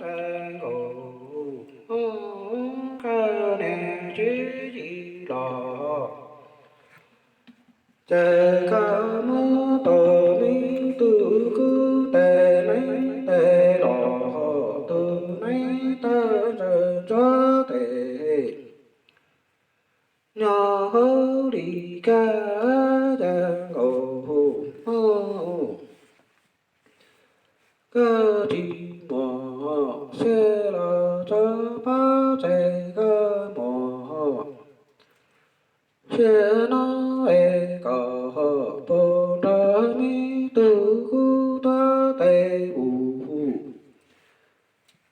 Ntxhais nkaus, koj niam tswv yim los, ces koj muab tau me tub kub tes neeb tes los, tus neeb tawg ntsaws ntsuab tes, nyob hauv li kab. Ntxhais nkaus, koj tsis mos, siab los tso pov tseg koj mos, siab no es koj puas nrog me tub kub tuav tes mus,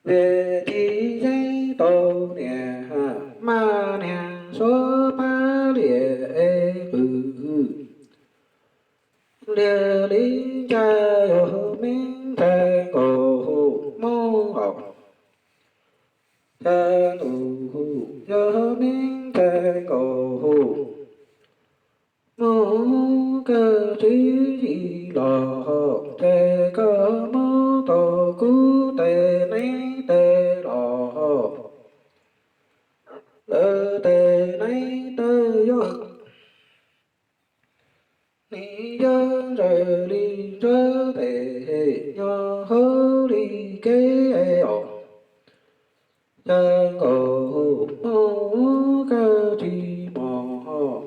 vim tsis yeej tau niam, mas niag suab pab liam es qw. Liam li cas yog me ntxhais nkaus, mus os. Cas ntuj, yog me ntxhais nkaus, mus koj tswv yim los, ces koj muab tau kuv tes neeb tes los, lawv tes neeb tawg yog, nws yog ntsaws li ntsuab tes, nyob hauv li kab os. Cas nkaus, mus koj tsis mos,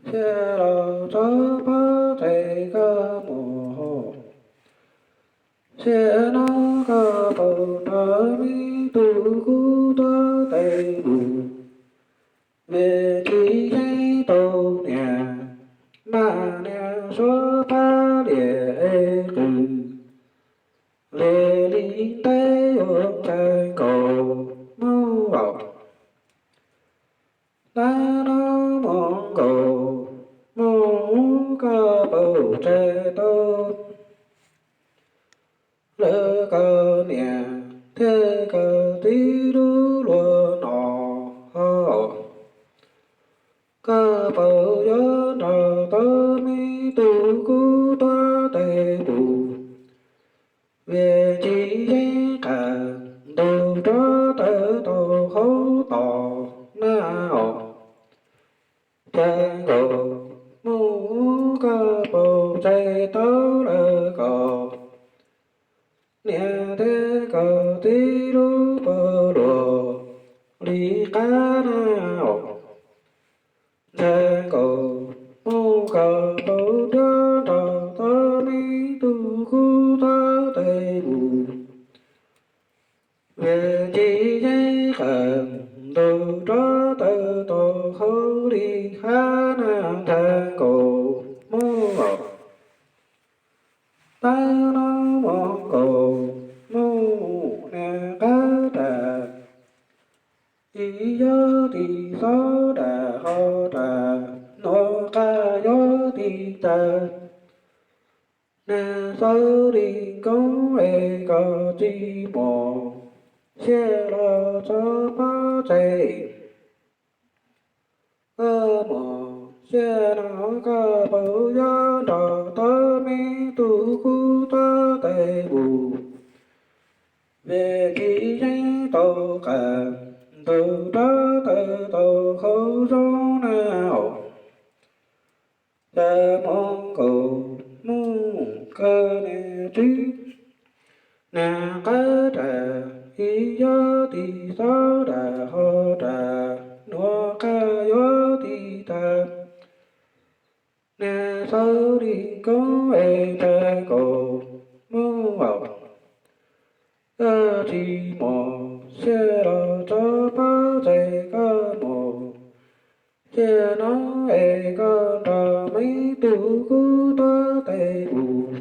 siab los tso pov tseg koj mos, siab no koj puas nrog me tub kub tuav tes mus, vim tsis yeej tau niam, mas niag suab pab liam es qw. Liam li ntawd yog ntxhais nkaus, mus os. Ntxhais no mus nkaus, mus koj puas tseg tau lawv koj niam thiab koj txiv lub luag no? Koj puas yuav nrog tau me tub kub tuav tes mus, vim tsis yeej qas ntuj rov tawm tau hauv tos na os. Cas nkaus, mus koj puas tseg tau lawv koj niam thiab koj txiv lub pog luag li qab na os. Ntxhais nkaus, mus koj puas yuav nrog tau me tub kub tuav tes mus, vim tsis yeej qas ntuj rov tawm tau hauv li hab na. Ntxhais nkaus, mus os. Ntxhais no mus nkaus, mus niag qab ras, ib yog tim xob dam ho ras, nuav qab yog tim taw. Niag xauv li koob es koj tsis mos, siab los tso pov tseg koj mos, siab no koj puas yuav nrog tau me tub kub tuav tes mus, vim tsis yeej tau qas ntuj rov tawm tau hauv zoov na os. Cas mus nkaus, mus koj niam tswv, niag qab ras, ib yog tim xob dam ho ras, nuav qab yog tim taw. Niag xauv li koob es ntxhais nkaus, mus os. Koj tsis mos, siab los tso pov tseg koj mos, siab no es koj nrog me tub kub tuav tes mus,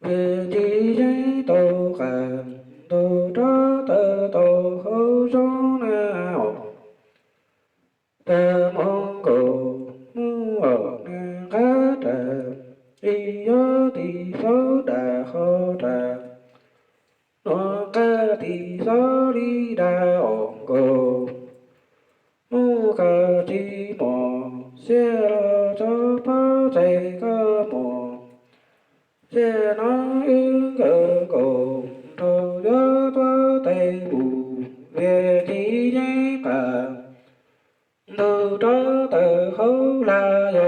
vim tsis yeej tau qas ntuj rov tawm tau hauv zoov na os. Cas mus nkaus, mus os niag qab ras, ib yog tim xob dam ho ras, nuav qab tim xob li dam os nkaus. Mus koj tsis mos, siab los tso pov tseg koj mos, siab no wb nkawd nkaus nrog mus viaj nti yeeb qas, ntug rov tawm hauv laj